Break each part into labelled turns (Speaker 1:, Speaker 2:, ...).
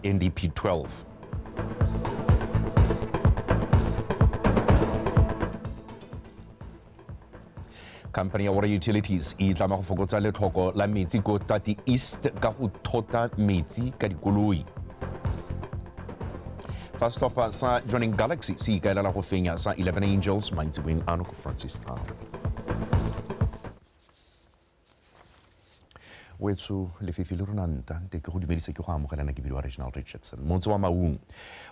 Speaker 1: NDP 12. Company ya Water Utilities e itlama go fokotsa letlhoko la metsi ko Tati East ka go thota metsi ka dikoloi. Fa setlhopha sa Joining Galaxy se ikaelela go fenya sa 11 Angels mantsiboeng ano ko Francistown. Wetso lefifi le rona nta nte ke go dumedise ke go amogelana ke bidiwa Reginald Richardson. Motse wa Maung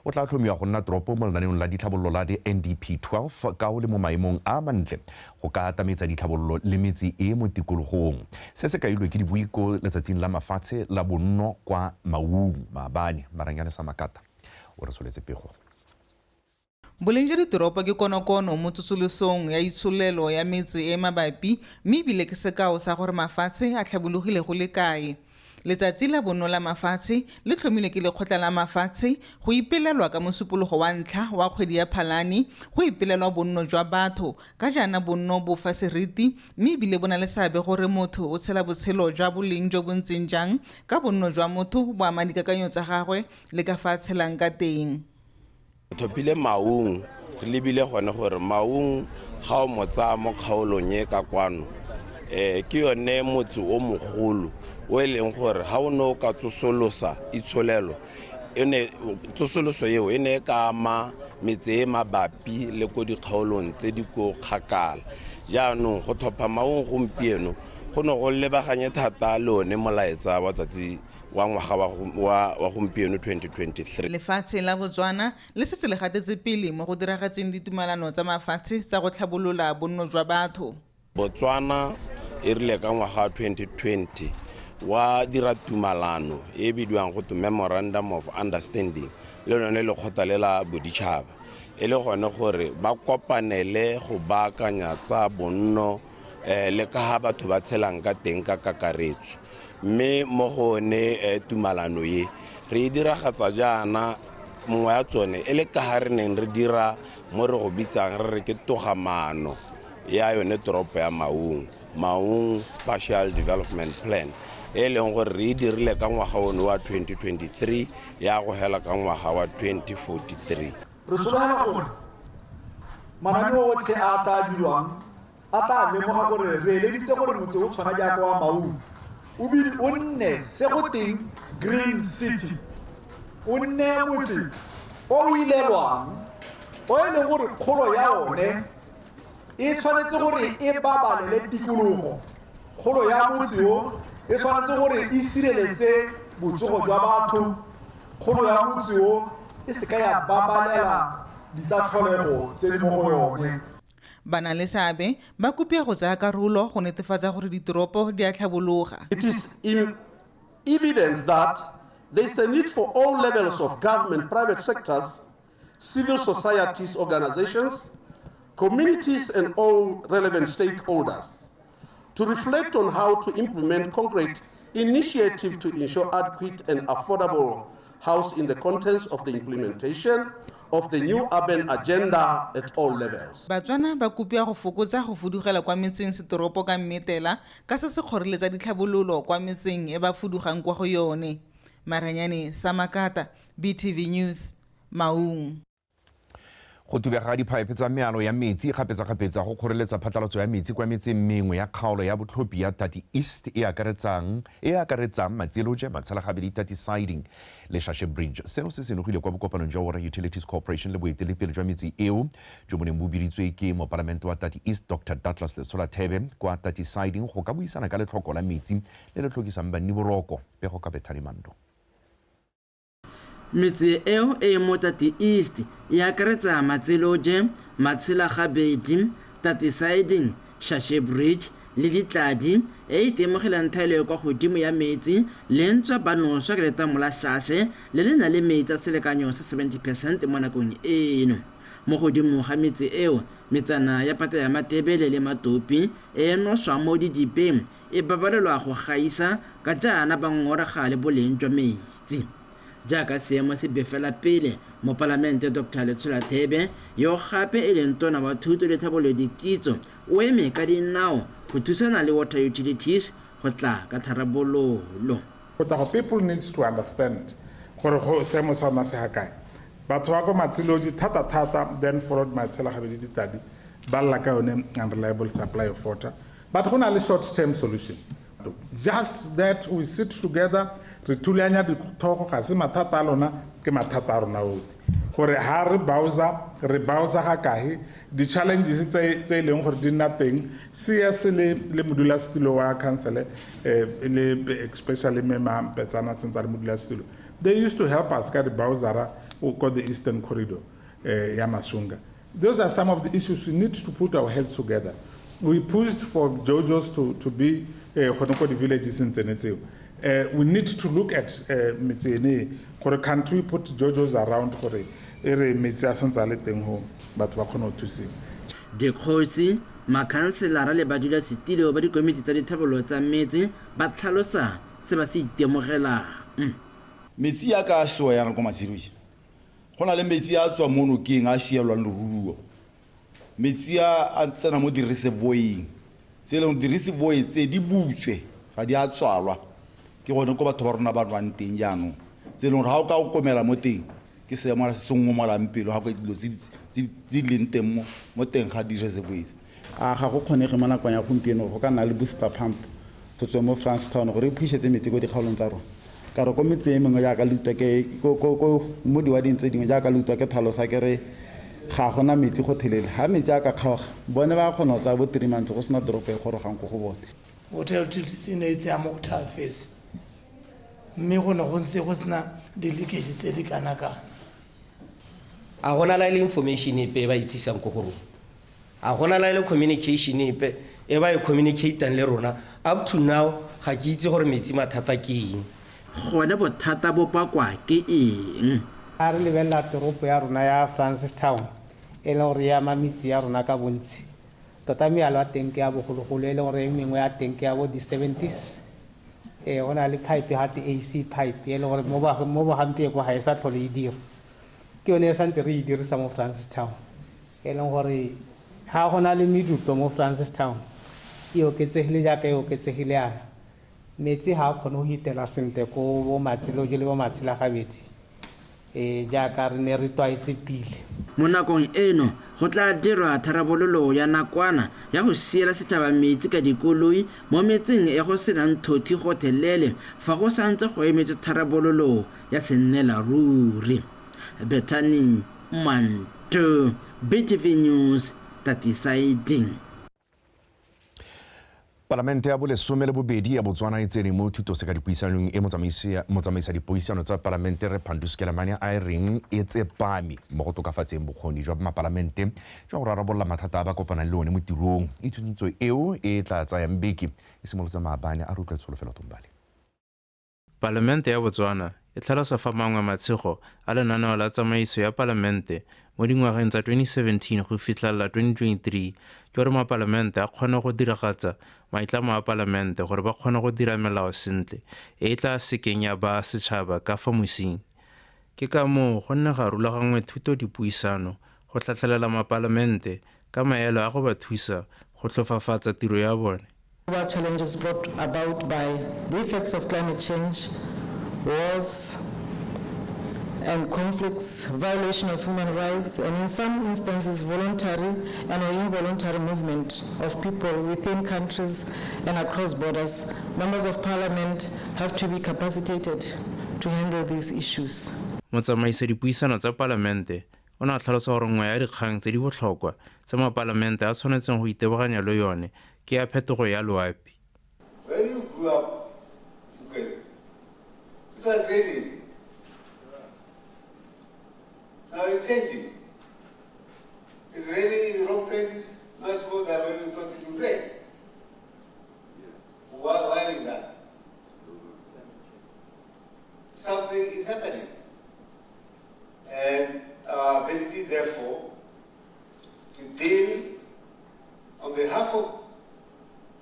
Speaker 1: o tla tlhomiwa go nna toropo mo lenaneong la ditlhabololo la di-NDP 12 ka o le mo maemong a mantle go ka atametsa ditlhabololo le metse e mo tikologong. Se se kailwe ke dibui ko letsatsing la mafatshe la bonno kwa Maung maabane. Maranyane sa Makata o re tsholetse pego.
Speaker 2: Boleng jwa ditoropo ke konokono mo tsosolosong ya itsholelo ya metse e mabapi, mme ebile ke sekao sa gore mafatshe a tlhabologile go le kae. Letsatsi la bonno la mafatshe le tlhomilwe ke lekgotla la mafatshe go ipelelwa ka mosupologo wa ntlha wa kgwedi ya Phalane, go ipelelwa bonno jwa batho ka jaana bonno bo fa seriti, mme ebile bo na le seabe gore motho o tshela botshelo jwa boleng jo bo ntseng jang, ka bonno jwa motho bo ama dikakanyo tsa gagwe le ka fa a tshelang ka teng.
Speaker 3: Thopile Maung re lebile gone gore Maung ga o mo tsaya mo kgaolong e ka kwano, ke yone motse o mogolo o e leng gore ga o ne o ka tsosolosa itsholelo, tsosoloso eo e ne e ka ama metse e mabapi le ko dikgaolong tse di ko kgakala. Jaanong go thopha Maung gompieno go ne go lebaganye thata le one molaetsa wa tsatsi wa ngwaga wa gompieno 2023.
Speaker 2: Lefatshe la Botswana le setse le gatetse pele mo go diragatseng ditumalano tsa mafatshe tsa go tlhabolola bonno jwa batho.
Speaker 3: Botswana e rile ka ngwaga wa 2020 wa dira tumalano e bidiwang go Memorandum of Understanding le lone lekgotla le la boditšhaba, e le gone gore ba kopanele go baakanya tsa bonno le ka ha batho ba tshelang ka teng ka kakaretso. Mme mo go one tumalano e re e diragatsa jaana, mongwe ya tsone e le ka ha re neng re dira mo re go bitsang re re ke togamaano ya yone toropo ya Maung, Maung Spatial Development Plan, e leng gore re e dirile ka ngwaga ono wa 2023 ya go hela ka ngwaga wa 2043.
Speaker 4: Re solofela gore mananeo otlhe a tla dirwang a tla lemoga gore re eleditse gore motse o tshwana jaaka wa Maung o nne se go teng Green City, o nne motse o o ilelwang, o e leng gore kgolo ya one e tshwanetse gore e babalele tikologo. Kgolo ya motse o e tshwanetse gore e sireletse botsogo jwa batho. Kgolo ya motse o e seka ya babalela ditsatlholego tse di mo go yone.
Speaker 2: Bana le seabe ba kopiwa go tsaya karolo go netefatsa gore ditoropo di a tlhabologa.
Speaker 5: It is evident that there is a need for all levels of government, private sectors, civil societies, organizations, communities and all relevant stakeholders to reflect on how to implement concrete initiatives to ensure adequate and affordable house in the context of the implementation of the new urban agenda at all levels.
Speaker 2: Batswana ba kopiwa go fokotsa go fudugela kwa metseng setoropo ka mmetela ka se se kgoreletsa ditlhabololo kwa metseng e ba fudugang kwa go yone. Maranyane Samakata, BTV News, Maung.
Speaker 1: Go thubega ga diphaephe tsa mealo ya metsi kgapetsa-kgapetsa go kgoreletsa phatlalatso ya metsi kwa metseng mengwe ya kgaolo ya botlhophi ya Tati East e akaretsang Matseloje, Matshelagabedi, Tati Siding le Shashe Bridge. Seno se senogile kwa bokopanong jwa Water Utilities Corporation le boeteledipele jwa metsi eo jo bo neng bo biditswe ke mopalamente wa Tati East Dr Douglas Letsholathebe kwa Tati Siding go ka buisana ka letlhoko la metsi le le tlhokisang banni boroko. Pego ka Bethany Mando.
Speaker 6: Metse eo e mo Tati East e akaretsa Matseloje, Matshelagabedi, Tati Siding, Shashe Bridge le Ditladi e itemogelang thaelo kwa godimo ya metsi le ntswa ba noswa ka letamo la Shashe le le nang le metsi a selekanyo sa 70% mo nakong eno. Mo godimo ga metse eo, metsana ya Pata ya Matebele le Matopi e noswa mo didibeng e babalelwa go gaisa ka jaana ba ngorega le boleng jwa metsi. Jaaka seemo se befela pele, mopalamente Dr Letsholathebe yo gape e leng tona wa thuto le tlhabololo dikitso o eme ka dinao go thusana le Water Utilities go tla ka tharabololo.
Speaker 7: But our people needs to understand Gore go seemo sa rona se ga kae. Batho ba ko Matsiloje thata-thata, then followed Matshelagabedi Ditadi, ba lla ka yone unreliable supply of water. But go na le short term solution. Just that we sit together, re thulanya dithogo, ga se mathata a lona, ke mathata a rona otlhe. Gore ha re bowser ga kae, di-challenges tse e leng gore di nna teng, CS le modulasetulo wa council, le especially Mme Mampetsana sentse a le modulasetulo, they used to help us ka di-bowsera ko the Eastern Corridor ya Masunga. Those are some of the issues we need to put our heads together. We pushed for JoJo's to be gone ko di-villages tsene tseo. We need to look at metse ene, gore can't we put JoJo's around gore e re metsi a santse a le teng ho batho ba kgone go thusiwa.
Speaker 6: Dikgosi, makhanselara le badulasetilo ba dikomiti tsa dithabolo tsa metse ba tlhalosa se ba se itemogelang.
Speaker 8: Metsi a ka a yang ko Matsiloje, go na le metsi a tswang mo nokeng a sielwang leruo. Metsi a tsena mo di-reservoiring tse e leng di-reservoir tse di butswe, ga di a tswalwa, ke gone ko batho ba rona ba nwang teng jaanong, tse e leng gore ga o ka o komela mo teng ke seemo se se ngomolang pelo ga go dilo tse di leng teng mo teng ga di-reservoirs.
Speaker 9: A ga go kgonege mo nakong ya gompieno go ka nna le booster pump go tswa mo Francistown gore e phusetse metsi ko dikgaolong tsa rona? Ka re ko metse e mengwe jaaka Lutwa ke mo diwading tse dingwe jaaka Lutwa ke tlhalosa ke re ga gona metsi go thelele. Ha metsi a ka kgaoga, bone ba kgona go tsaya bo 3 months go sena toropo e gorogang ko go bone.
Speaker 10: Hotel utilities e ne e tseya mo go thafetse, mme go ne go ntse go sena di-leakage tse di kana-kana.
Speaker 11: A gona la le information epe e ba itsisang ko go rona, a gona la le communication epe e ba e communicatang le rona. Up to now ga ke itse gore metsi mathata ke eng.
Speaker 6: Gone bothata bo pakwa ke eng?
Speaker 12: A re lebelela toropo ya rona ya Francistown, e leng gore e ama metsi ya rona ka bontsi. Tota mealo ya teng ke ya bogologolo, e leng gore e mengwe ya teng ke ya bo di-70s. Go na le pipe gate AC pipe, e leng gore mo bogampieko ga e sa tlhole e dira. Ke yone e santse re e dirisa mo Francistown, e leng gore ga go na le meduto mo Francistown e oketsegile jaaka e oketsegile yana. Metsi ga a kgone go hitela sentle ko bo Matsiloje le bo Matshelagabedi, jaaka re ne re tlwaetse pele.
Speaker 6: Mo nakong eno go tla dirwa tharabololo ya nakwana ya go siela setšhaba metsi ka dikoloi mo metseng e go senang thothi gotlhelele fa go santse go emetse tharabololo ya sennela ruri. Bethany Manto, BTV News, Tatisaiding.
Speaker 1: Palamente ya bolesome le bobedi ya Botswana e tsene mo thutoseka dipuisanong e motsamaisa dipuisano tsa palamente re Phandu Skelemani a e reng e tsepame mo go tokafatseng bokgoni jwa mapalamente jwa go rarabolola mathata a ba kopanang le one mo tirong. Ithuntso eo e tla tsayang beke e simolotse maabane. A re utlwa Tsholofelo Tombale.
Speaker 13: Palamente ya Botswana e tlhalosa fa mangwe matshego a lenaneo la tsamaiso ya palamente mo dingwageng tsa 2017 go fitlhelela 2023 ke gore mapalamente a kgone go diragatsa maitlamo a palamente gore ba kgone go dira melao sentle e tla sekeng ya ba setšhaba ka fa mosing. Ke ka moo go nne ga rulaganngwe thuto dipuisano go tlhatlhelela mapalamente ka maelo a go ba thusa go tlhofafatsa tiro ya bone.
Speaker 14: Challenges brought about by the effects of climate change, wars and conflicts, violation of human rights, and in some instances voluntary and or involuntary movement of people within countries and across borders. Members of parliament have to be capacitated to handle these issues.
Speaker 13: Motsamaisa dipuisano tsa palamente o ne a tlhalosa gore nngwe ya dikgang tse di botlhokwa tse mapalamente a tshwanetseng go itebaganya le yone ke ya phetogo ya loapi.
Speaker 15: When you grew up, okay, it was raining. Now it's changing. It's raining in the wrong places much more than when you thought it would rain. Why is that? Something is happening. And our ability, therefore, to deal on behalf of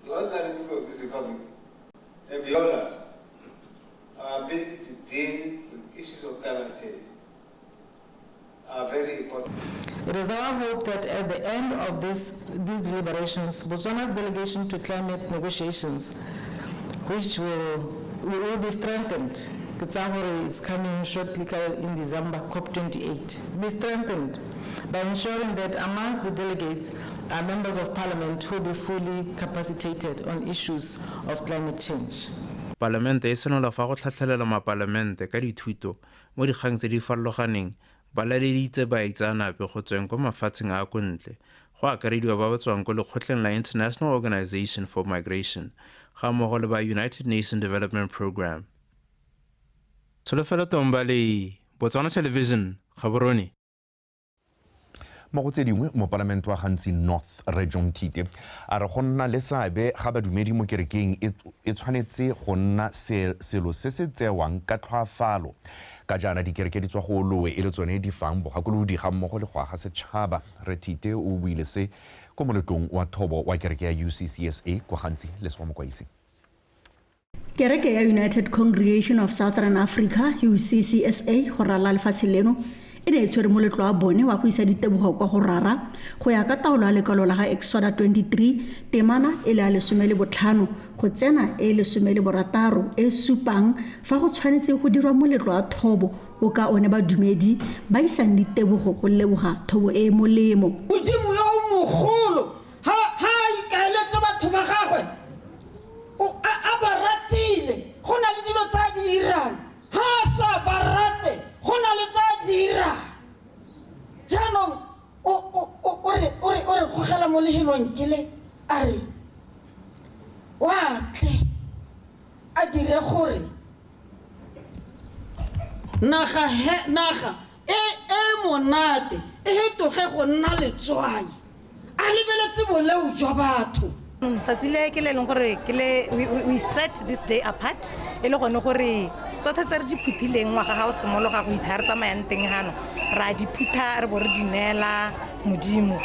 Speaker 15: the ordinary people of this republic and beyond us, our ability to deal with issues of climate change are very important.
Speaker 14: It is our hope that at the end of these deliberations, Botswana's delegation to climate negotiations, which will be strengthened Ke tsaya gore is coming shortly in December, COP28, be strengthened by ensuring that amongst the delegates are members of parliament who be fully capacitated on issues of climate change.
Speaker 13: Palamente e senola fa go tlhatlhelela mapalamente ka dithuto mo dikgang tse di farologaneng ba laleditse baitseanape go tsweng kwa mafatsheng a ko ntle go akarediwa ba ba tswang ko lekgotleng la International Organization for Migration ga mmogo le ba United Nations Development Programme. Tsholofelo Tombale, Botswana Television, Gaborone.
Speaker 1: Mo go tse dingwe, mopalamente wa Gantsi North Region Thite a re go nna le seabe ga badumedi mo kerekeng e tshwanetse go nna selo se se tsewang ka tlhoafalo ka jaana dikereke di tswa go lowe e le tsone di fang bogakolodi ga mmogo le go aga setšhaba. Re Thite o buile se ko moletlong wa thobo wa kereke ya UCCSA kwa Gantsi le Sewa Mokwaisi.
Speaker 16: Kereke ya United Congregation of Southern Africa UCCSA go ralala lefatshe leno e ne e tshwere moletlo wa bone wa go isa ditebogo kwa go rara go ya ka taolo ya lekwalo la ga Exoda 23 temana e le ya 15 go tsena e 16 e supang fa go tshwanetse go dirwa moletlo wa thobo o ka one badumedi ba isang ditebogo go leboga thobo e molemo.
Speaker 17: Modimo yo mogolo ha ikaeletse batho ba gagwe a ba ratile go na le dilo tsa di dirang ha sa ba rate go na le tsa dira jaanong o re gogela mo lehelong ke le a re wa tle a dire gore naga e monate e hetoge go nna letswai a lebeletse boleo jwa batho.
Speaker 18: Tsatsi le ke le leng gore ke le we set this day apart e le gone gore sothe se re di phuthileng ngwaga ga o simologa go itha re tsamayang teng hano ra di phutha re bo re di neela modimo.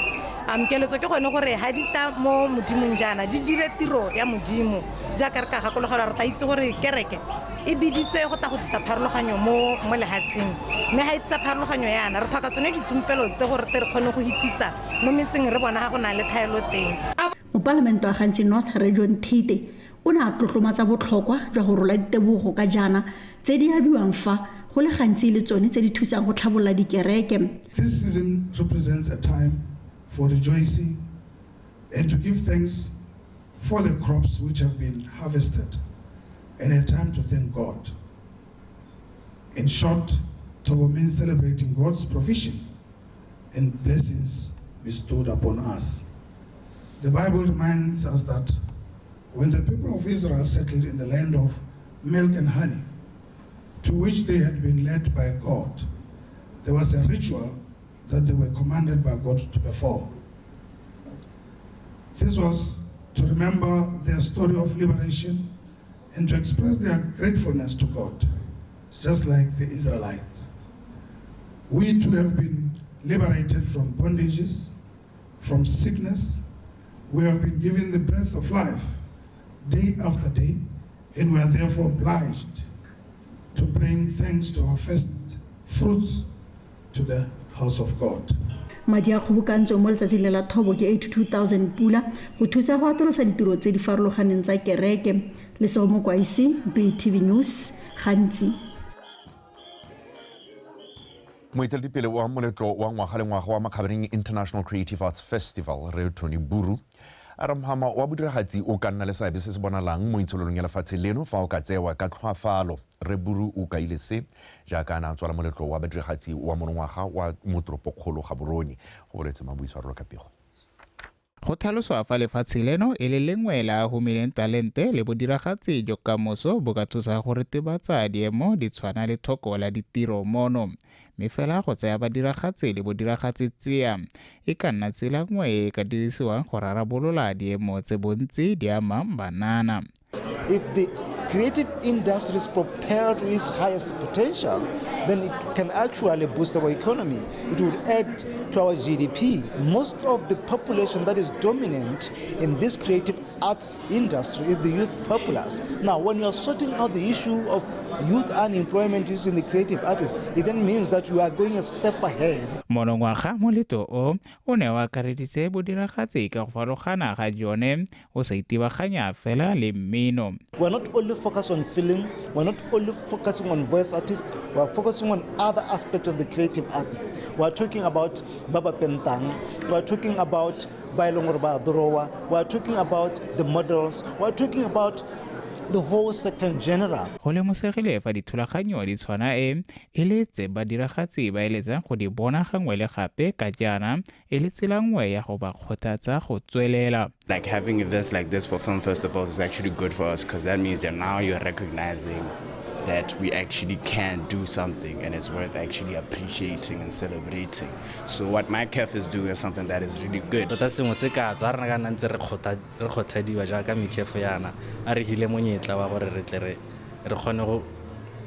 Speaker 18: Keletso ke gone gore ha di ta mo modimong jaana di dire tiro ya modimo jaaka re ka gakologelwa re tla itse gore kereke e biditswe go ta go tlisa pharologanyo mo lehatsheng mme ha e tlisa pharologanyo yana re tlhoka tsone ditsompelo tse gore re kgone go hitisa mo metseng re bona ga go na le thaelo teng.
Speaker 16: Mopalamente wa Gantsi North Region Thite o ne a tlotlomatsa botlhokwa jwa go rola ditebogo ka jaana tse di abiwang fa go le gantsi le tsone tse di thusang go tlhabolola dikereke.
Speaker 19: This season represents a time for rejoicing and to give thanks for the crops which have been harvested and a time to thank God. In short, Thobo means celebrating God's provision and blessings bestowed upon us. The Bible reminds us that when the people of Israel settled in the land of milk and honey, to which they had been led by God, there was a ritual that they were commanded by God to perform. This was to remember their story of liberation and to express their gratefulness to God, just like the Israelites. We too have been liberated from bondages, from sickness. We have been given the breath of life day after day, and we are therefore obliged to bring thanks to our first fruits to the house of God.
Speaker 16: Madi a kgobokantswe mo letsatsing le la thobo ke 82,000 pula go thusa go atolosa ditiro tse di farologaneng tsa kereke. Lesego Mokwaisi, BTV News, Gantsi.
Speaker 1: Moeteledipele wa moletlo wa ngwaga le ngwaga wa Makgabeneng International Creative Arts Festival, Re Tony Buru, a re mhama wa bodiragatsi o ka nna le seabe se se bonalang mo itsholelong ya lefatshe leno fa o ka tsewa ka tlhoafalo. Re Buru o kaile se jaaka a ne a tswala moletlo wa badiragatsi wa monongwaga wa mo toropokgolo Gaborone. Go boletse Mabuiswarelo ka pego.
Speaker 20: Go tlhaloswa fa lefatshe leno e le lengwe la humileng talente le bodiragatsi jo kamoso bo ka thusa go retebatsa diemo di tshwana le thoko la ditiro mono. Mme fela go tsaya badiragatsi le bodiragatsi tsia e ka nna tsela nngwe e ka dirisiwang go rarabolola diemo tse bontsi di amang banana.
Speaker 21: If the creative industry is propelled to its highest potential, then it can actually boost our economy. It would add to our GDP. Most of the population that is dominant in this creative arts industry is the youth populace. Now, when you are sorting out the issue of youth unemployment using the creative artists, it then means that you are going a step ahead.
Speaker 20: Monongwaga moletlo o o ne o akareditse bodiragatsi ka go farologana ga jone o sa itebaganya fela le mmino.
Speaker 21: We're not only focused on film, we're not only focusing on voice artists, we're focusing on other aspects of the creative artists. We're talking about Baba Pentang, we're talking about Bailongorba Dorowa, we're talking about the models, we're talking about the whole sector in general.
Speaker 20: Go lemosegile fa dithulaganyo di tshwana e le tse badiragatsi ba eletsang go di bona gangwe le gape ka jaana e le tsela nngwe ya go ba kgothatsa go tswelela.
Speaker 3: Like having events like this for film festivals is actually good for us because that means that now you're recognizing that we actually can do something and it's worth actually appreciating and celebrating. So what MyCaf is doing is something that is really good.
Speaker 22: Tota sengwe se ka tswa rena ka nna ntse re kgothadiwa jaaka mekefo yana a re hile monyetla wa gore re tle re kgone go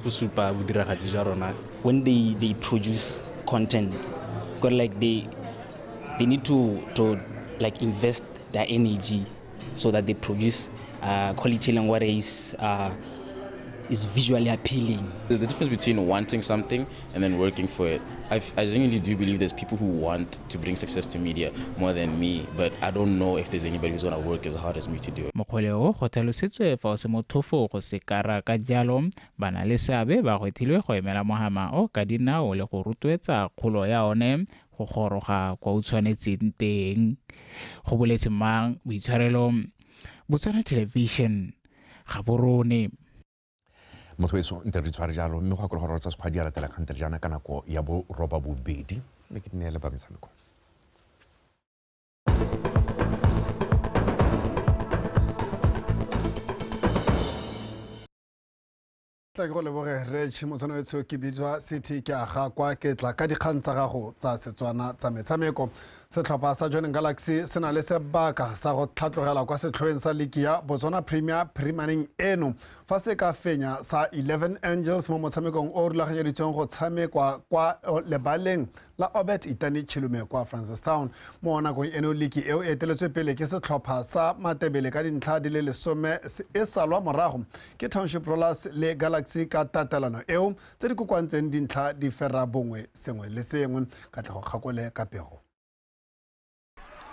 Speaker 22: supa bodiragatsi jwa rona.
Speaker 23: When they produce content, like they need to like invest their energy so that they produce quality language is visually appealing.
Speaker 24: There's the difference between wanting something and then working for it. I genuinely do believe there's people who want to bring success to media more than me, but I don't know if there's anybody who's going to work as hard as me to do it.
Speaker 20: Mokgwele o go tlhalositswe fa o se mothofo go se kara ka jalo ba na le seabe ba gwetlhilwe go emela mohama o ka dinao le go rotloetsa kgolo ya one go goroga kwa o tshwanetseng teng. Go boletse mang boitshwarelo Botswana Television, Gaborone.
Speaker 1: Motho eso nte re tshware jalo mme go akole gore tsa sekgwa di a latela kgante jaana ka nako ya bo 8:30 mme ke neele ba metshameko.
Speaker 25: Tla ke go leboge Reg motshwanetsho ke bitswa City ke aga kwa ke tla ka dikgang tsa gago tsa Setswana tsa metshameko. Setlhopha sa Jwaneng Galaxy se na le sebaka sa go tlhatlogela kwa setlhoeng sa ligi ya Botswana Premier Phirimaneng eno fa se ka fenya sa 11 Angels mo motshamekong o rulaganyeditsweng go tshamekwa kwa lebaleng la Obert Itani Chilume kwa Francistown. Mo nakong eno ligi eo e eteletswe pele ke setlhopha sa Matebele ka dintlha di le 10 e salwa morago ke Township Rollers le Galaxy ka tatelano eo tse di kokoantseng dintlha di fera bongwe sengwe le sengwe. Katlego Kgakole ka pego.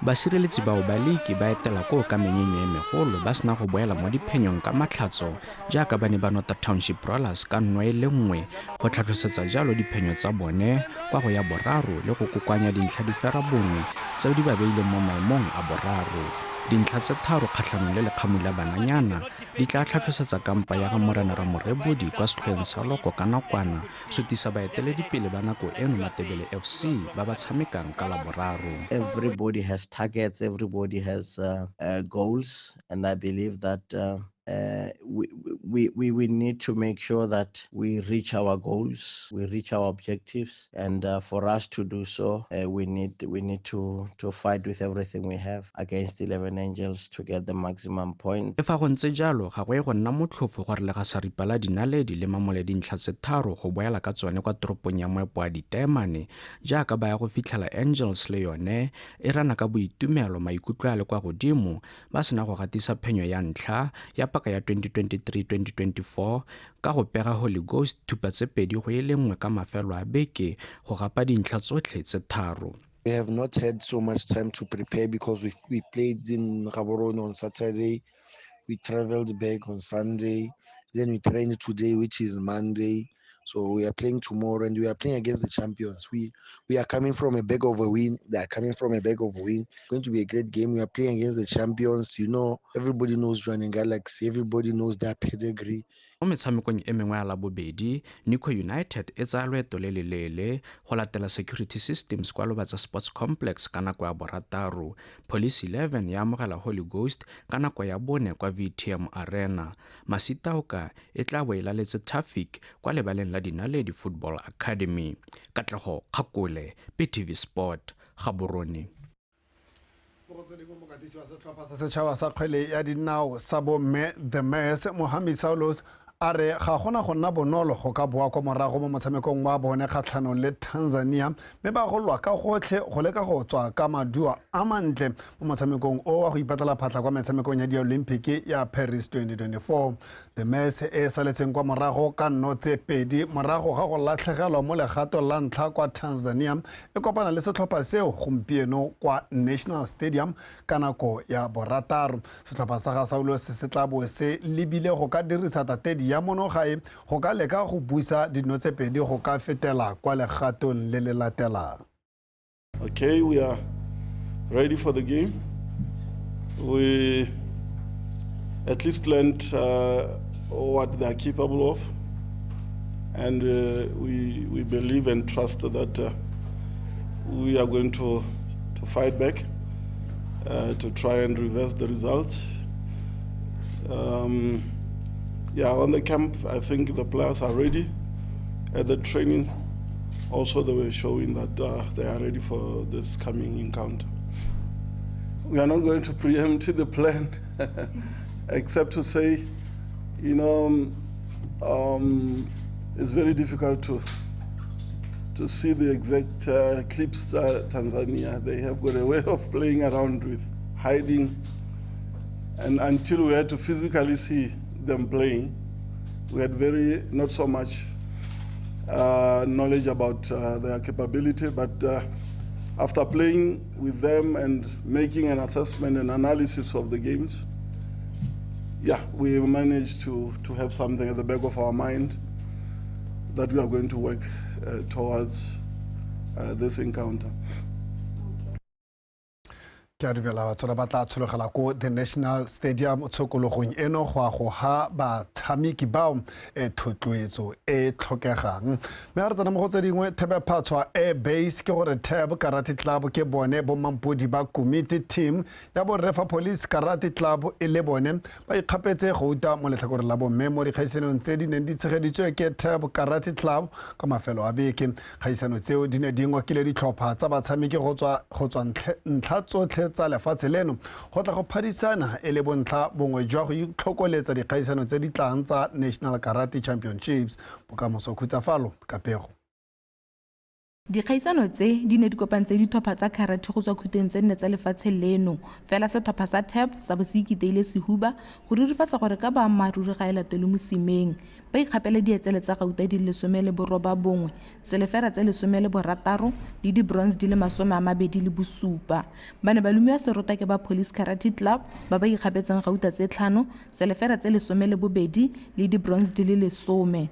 Speaker 26: Basireletsi bao ba liki ba etela koo ka menyenyo e megolo ba sena go boela mo diphenyong ka matlhatso jaaka ba ne ba nota Township Rollers ka 1-1 go tlhatlhosetsa jalo diphenyo tsa bone kwa go ya boraro le go kokoanya dintlha di fera bongwe tseo di ba beileng mo maemong a boraro. Dintlha tse 3 kgatlhanong le lekgamu la bananyana di tla tlhatlhosetsa kampa ya ga Morena Ramorebodi kwa setlhoeng sa Loko ka nakwana sutisa baeteledipele ba nako eno Matebele FC ba ba tshamekang ka Laboraro.
Speaker 27: Everybody has targets, everybody has goals, and I believe that we need to make sure that we reach our goals, we reach our objectives, and for us to do so, we need to fight with everything we have against 11 Angels to get the maximum point.
Speaker 26: Le fa go ntse jalo ga go ye go nna motlhofo gore le ga sa ripa la dinaledi le mamole dintlha tse 3 go boela ka tsone kwa toropong ya moepo wa Ditaemane jaaka ba ya go fitlhela Angels le yone e rana ka boitumelo maikutlo a le kwa godimo ba sena go gatisa phenyo ya ntlha ya paka ya 2023-2024 ka go pega Holy Ghost thupa tse 2-1 ka mafelo a beke go gapa dintlha tsotlhe tse 3.
Speaker 28: We have not had so much time to prepare because we played in Gaborone on Saturday, we traveled back on Sunday, then we trained today, which is Monday. So we are playing tomorrow and we are playing against the champions. We are coming from a bag of a win. They are coming from a bag of a win. It's going to be a great game. We are playing against the champions. You know, everybody knows Jwaneng Galaxy. Everybody knows their pedigree.
Speaker 26: Mo metshamekong e mengwe ya Labobedi, Nico United e tsaya loeto le leleele go latela Security Systems kwa Lobatsa Sports Complex ka nako ya 6. Police 11 ya amogela Holy Ghost ka nako ya 4 kwa VTM Arena. Masitaoka e tla bo e laletse Traffic kwa lebaleng la Dinaledi Football Academy. Katlego Kgakole, PTV Sport, Gaborone.
Speaker 25: Mo go tse dingwe mokatisi wa setlhopha sa setšhaba sa kgwele ya dinao sa bomme The Mess, Mohamed Saulos A re ga gona go nna bonolo go ka boa kwa morago mo motshamekong wa bone kgatlhanong le Tanzania, mme ba golwa ka gotlhe go leka go tswa ka maduo a mantle mo motshamekong o wa go ipatlela phatlha kwa metshamekong ya di-Olympic ya Paris 2024. The Mess e saletseng kwa morago ka 0-2 morago ga go latlhegelwa mo legatong la ntlha kwa Tanzania e kopana le setlhopha seo gompieno kwa National Stadium ka nako ya 6. Setlhopha sa ga Saulos se tla bo se lebile go ka dirisa tatedi ya monogae go ka leka go busa 2 go ka fetela kwa legatong le le latelang.
Speaker 2: Okay, we are ready for the game. We at least learned what they are capable of, and we believe and trust that we are going to fight back, to try and reverse the results. Yeah, on the camp, I think the players are ready. At the training, also they were showing that they are ready for this coming encounter. We are not going to preempt the plan, except to say, you know, it's very difficult to see the exact clips. Tanzania, they have got a way of playing around with hiding, and until we had to physically see them playing, we had very not so much knowledge about their capability, but after playing with them and making an assessment and analysis of the games, yeah, we managed to have something at the back of our mind that we are going to work towards this encounter.
Speaker 25: Ke a dumela Batswana ba tla tshologela ko the National Stadium tshokologong eno go a go ha batshameki bao thotloetso e tlhokegang. Mme ga re tsena mo go tse dingwe, Thebephatshwa Air Base ke gore Tab Karate Club ke bone bomampodi ba committee team ya borre fa Police Karate Club e le bone ba ikgapetse gouta mo letlhakoreng la bomme mo dikgaisanong tse di neng di tshegeditswe ke Tab Karate Club ka mafelo a beke. Kgaisano tseo di ne di ngokile ditlhopha tsa batshameki go tswa ntlha tsotlhe tsa lefatshe leno go tla go phadisana e le bontlha bongwe jwa go itlhokoletsa dikgaisano tse di tlang tsa National Karate Championships. Bokamoso Khutsafalo ka pego.
Speaker 4: Dikgaisano tse di ne di kopantse ditlhopha tsa karate go tswa khuteng tse nne tsa lefatshe leno, fela setlhopha sa Tab sa bo se ikiteile sehuba go rurifatsa gore ka boammaaruri ga e latelwe mosimeng. Ba ikgapele dietsele tsa gauta di le 19, selefera tse 16 le di-bronze di le 27. Ba ne ba lomiwa serota ke ba Police Karate Club ba ba ikgapetseng gauta tse 5, selefera tse 12 le di-bronze di le 10.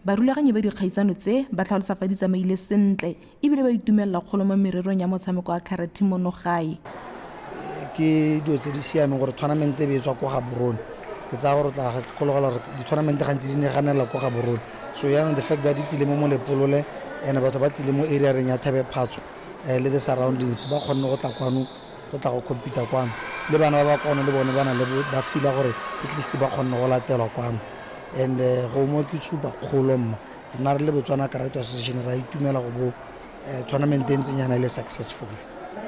Speaker 4: Barulaganyi ba dikgaisano tse ba tlhalosa fa di tsamaile sentle ebile ba itumelela kgolo mo mererong ya motshameko wa karate mono gae.
Speaker 5: Ke dilo tse di siameng gore tournament e be e tswa kwa Gaborone. Ke tsaya gore o tla gakologelwa gore di-tournament gantsi di ne ganela kwa Gaborone. So jaanong the fact that di tsile mo Molepolole and batho ba tsile mo area-reng ya Thebephatshwa le the surroundings ba kgonne go tla kwano go tla go compete kwano. Le bana ba ba kwano le bone ba na le ba feel-a gore at least ba kgonne go latelwa kwano. And go mo ke tshupa kgolo mma rena re le Botswana Karate Association ra itumela go bo tournament e ntseng yana e le successful.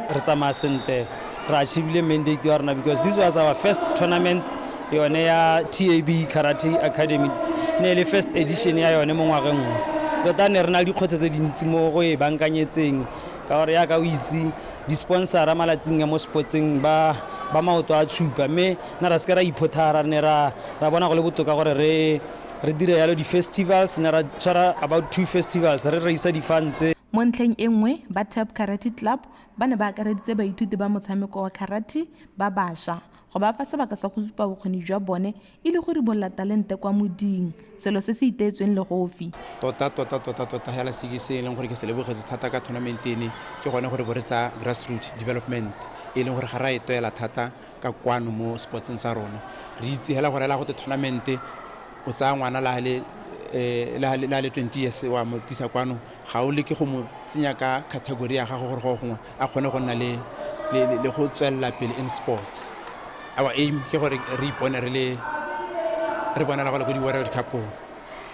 Speaker 7: Re tsamaya sentle, re achievile mandate ya rona because this was our first tournament yone ya TAB Karate Academy, ne le first edition ya yone mo ngwageng o. Tota ne re na le dikgwetlho tse dintsi mo go e bankanyetseng ka gore yaka o itse di-sponsor-a malatsing a mo sportseng ba maoto a tshupa, mme na ra seke ra iphothara, ne ra bona go le botoka gore re dire yalo di-festivals, ne ra tshwara about 2 festivals re reisa di-funds tse.
Speaker 4: Mo ntlheng e nngwe, ba Tab Karate Club ba ne ba akareditse baithuti ba motshameko wa karate ba bašwa go ba fa sebaka sa go supa bokgoni jwa bone e le go ribolola talente kwa moding, selo se se iteetsweng legofi.
Speaker 8: Tota hela se ke se e leng gore ke se lebogetse thata ka tournament ene ke gone gore bo re tsa grassroots development e leng gore ga ra e toela thata ka kwano mo sportseng sa rona. Re itse hela gore hela go te tournament o tsaya ngwana la le 20 years wa mo tisa kwano, ga o leke go mo tsenya ka category ya gago gore go gongwe a kgone go nna le go tswelela pele in sports. Our aim ke gore re ipone re bonala go le ko di-World Cup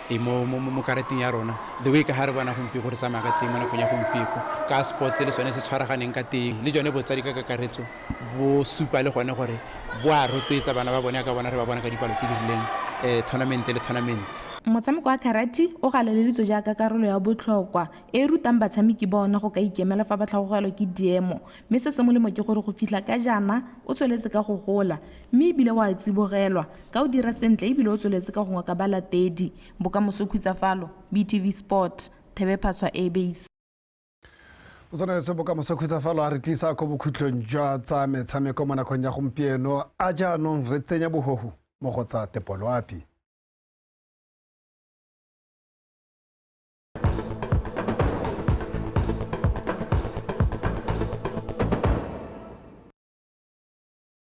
Speaker 8: e mo karateng ya rona, the way ka ga re bona gompieno gore tsamaya ka teng mo nakong ya gompieno ka sports le sone se tshwaraganeng ka teng, le jone botsadi ka kakaretso bo supa le gone gore bo a rotloetsa bana ba bone ka bona re ba bona ka dipalo tse di rileng Tournament le tournament.
Speaker 4: Motshameko wa karate o galeleditswe jaaka karolo ya botlhokwa e rutang batshameki ba ona go ka ikemela fa ba tlhagogelwa ke diemo, mme se se molemo ke gore go fitlha ka jaana o tsweletse ka go gola, mme ebile o a tsibogelwa ka o dira sentle ebile o tsweletse ka go ngoka balatedi. Bokamoso Khutsafalo, BTV Sport, Thebe Phatswa Airbase.
Speaker 25: Botshwanetse Bokamoso Khutsafalo a re tlisa ko bokhutlong jwa tsa metshameko mo nakong ya gompieno. A jaanong re tsenya bohohu mo go tsa tepoloapi.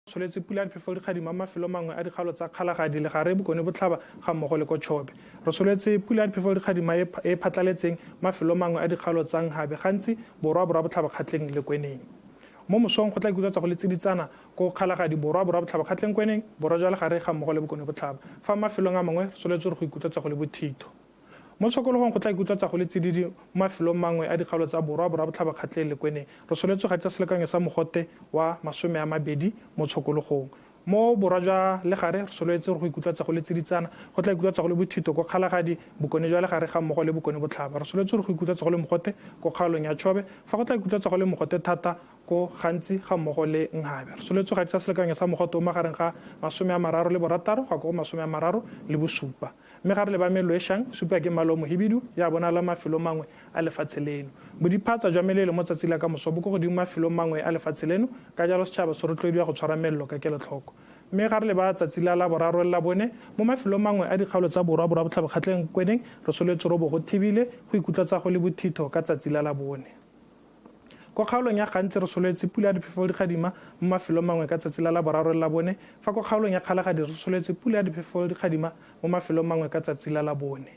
Speaker 6: Tsholetse pula ya diphefo dikgadima mafelo mangwe a dikgaolo tsa Kgalagadi, Legare, Bokone Botlhaba ga mmogo le ko Chobe. Re tsholetse pula ya diphefo dikgadima e phatlaletseng mafelo mangwe a dikgaolo tsa Nhabe, gantsi Borwa, Borwa Botlhaba, Kgatleng le Kweneng. Mo mosong go tla ikutlwatsa go le tsiditsana ko Kgalagadi, Borwa, Borwa Botlhaba, Kgatleng, Kweneng, Borwa jwa Legare ga mmogo le Bokone Botlhaba. Fa mafelong a mangwe re tsholetse go ikutlwatsa go le bothitho. Mo tshokologong go tla ikutlwatsa go le tsididi mo mafelong mangwe a dikgaolo tsa Borwa, Borwa Botlhaba, Kgatleng le Kweneng. Re soletse go gatisa selekanyo sa mogote wa 20 mo tshokologong. Mo Borwa jwa Legare re soletse go ikutlwatsa go le tsiditsana, go tla ikutlwatsa go le bothito ko Kgalagadi, Bokone jwa Legare ga mmogo le Bokone Botlhaba. Re soletse go ikutlwatsa go le mogote ko kgaolong ya Chobe, fa go tla ikutlwatsa go le mogote thata ko Gantsi ga mmogo le Nhabe. Re soletse go gatisa selekanyo sa mogote o magareng ga 36 go ya ko go 37. Mme ga re leba melelo e šang, supa ke mmala o mohibidu ya bonala mafelong mangwe a lefatshe leno. Bodiphatsa jwa melelo mo tsatsi la ka moso bo ko godimo mafelong mangwe a lefatshe leno, ka jalo setšhaba se rotloediwa go tshwara melelo ka kelotlhoko. Mme ga re leba tsatsi la Laboraro le Labone mo mafelong mangwe a dikgaolo tsa Borwa, Borwa Botlhaba, Kgatleng, Kweneng, re soletse robo go thibile go ikutlwatsa go le bothitho ka tsatsi la Labone. Ko kgaolong ya Gantsi re soletse pula ya diphefo dikgadima mo mafelong mangwe ka tsatsi la Laboraro le Labone, fa ko kgaolong ya Kgalagadi re soletse pula ya diphefo dikgadima mo mafelong mangwe ka tsatsi la Labone.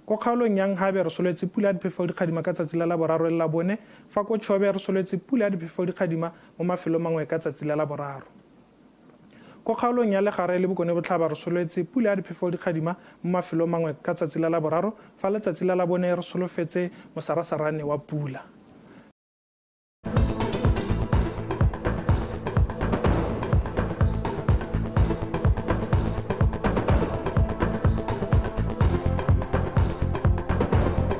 Speaker 6: Ko kgaolong ya Nhabe re soletse pula ya diphefo dikgadima ka tsatsi la Laboraro le Labone, fa ko Chobe re soletse pula ya diphefo dikgadima mo mafelong mangwe ka tsatsi la Laboraro. Ko kgaolong ya Legare le Bokone Botlhaba re soletse pula ya diphefo dikgadima mo mafelong mangwe ka tsatsi la Laboraro, fa letsatsi la Labone re solofetse mosarasarane wa pula.